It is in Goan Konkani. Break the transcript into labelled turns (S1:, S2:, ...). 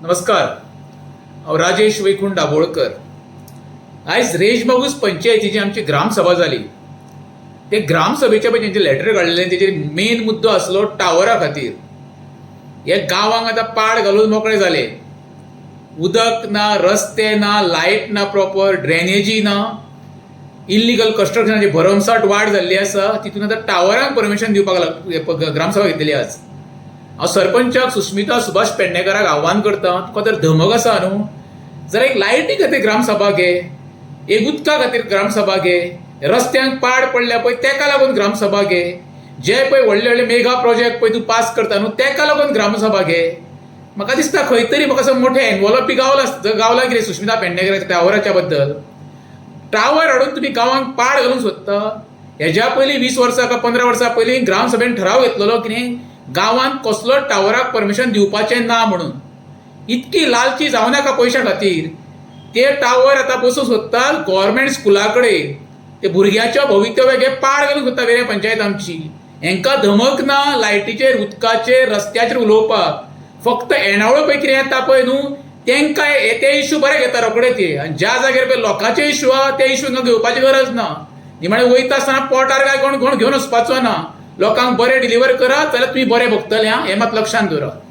S1: नमस्कार. हांव राजेश वैकुंठ दाबोळकर. आयज रेजमागूस पंचायतीची आमची ग्रामसभा जाली. ते ग्रामसभेचे पळय तेंचे लॅटर काडलेले, तेजेर मेन मुद्दो आसलो टावरा खातीर. हे गांवांक आतां पाड घालून मोकळे जाले. उदक ना, रस्ते ना, लायट ना, प्रॉपर ड्रेनेजी ना, इल्लिगल कन्स्ट्रक्शनाची भरमसाट वाड जाल्ली आसा. तितून आतां टावरांक परमिशन दिवपाक ग्रामसभा घेतलेली आज. हांव सरपंचाक सुस्मिता सुभाष पेडणेकराक आव्हान करता, तुका जर धमक आसा न्हू जाल्यार एक लायटी खातीर ग्रामसभा घे, एक उदका खातीर ग्रामसभा घे, रस्त्यांक पाड पडल्या पळय तेका लागून ग्रामसभा घे, जे पळय व्हडले व्हडले मेगा प्रोजेक्ट पळय तूं पास करता न्हू तेका लागून ग्रामसभा घे. म्हाका दिसता खंय तरी म्हाका असो मोठे एनवलप बी गावला गावला कितें सुस्मिता पेडणेकराच्या टावराच्या बद्दल. टावर हाडून तुमी गांवांक पाड घालूंक सोदता. हेज्या पयलीं 20 वर्सां काय 15 वर्सां पयलीं ग्रामसभेन ठराव घेतलेलो कितें गांवांत कसलोच टावराक परमिशन दिवपाचें ना म्हणून. इतकी लालची जावं नाका पयशां खातीर. ते टावर आतां बसूंक सोदतात गोवोरमेंट स्कुला कडेन. ते भुरग्यांच्या भवितव्याक हे पाड घालूंक सोदता वेरें पंचायत आमची. हेंकां धमक ना लायटीचेर, उदकाचेर, रस्त्याचेर उलोवपाक. फक्त येणावळ पळय कितें येता पळय न्हू तेंकां ते इशू बरे घेता रोखडे ते, आनी ज्या जाग्यार पळय लोकांचे इशू आहा ते इशू हिंगा घेवपाची गरज ना. निमाणें वयता आसतना पोटार काय कोण कोण घेवन वचपाचो ना. लोकांक बरें डिलिवर करात जाल्यार तुमी बरें भोगतले. आं, हें मात लक्षांत दवरात.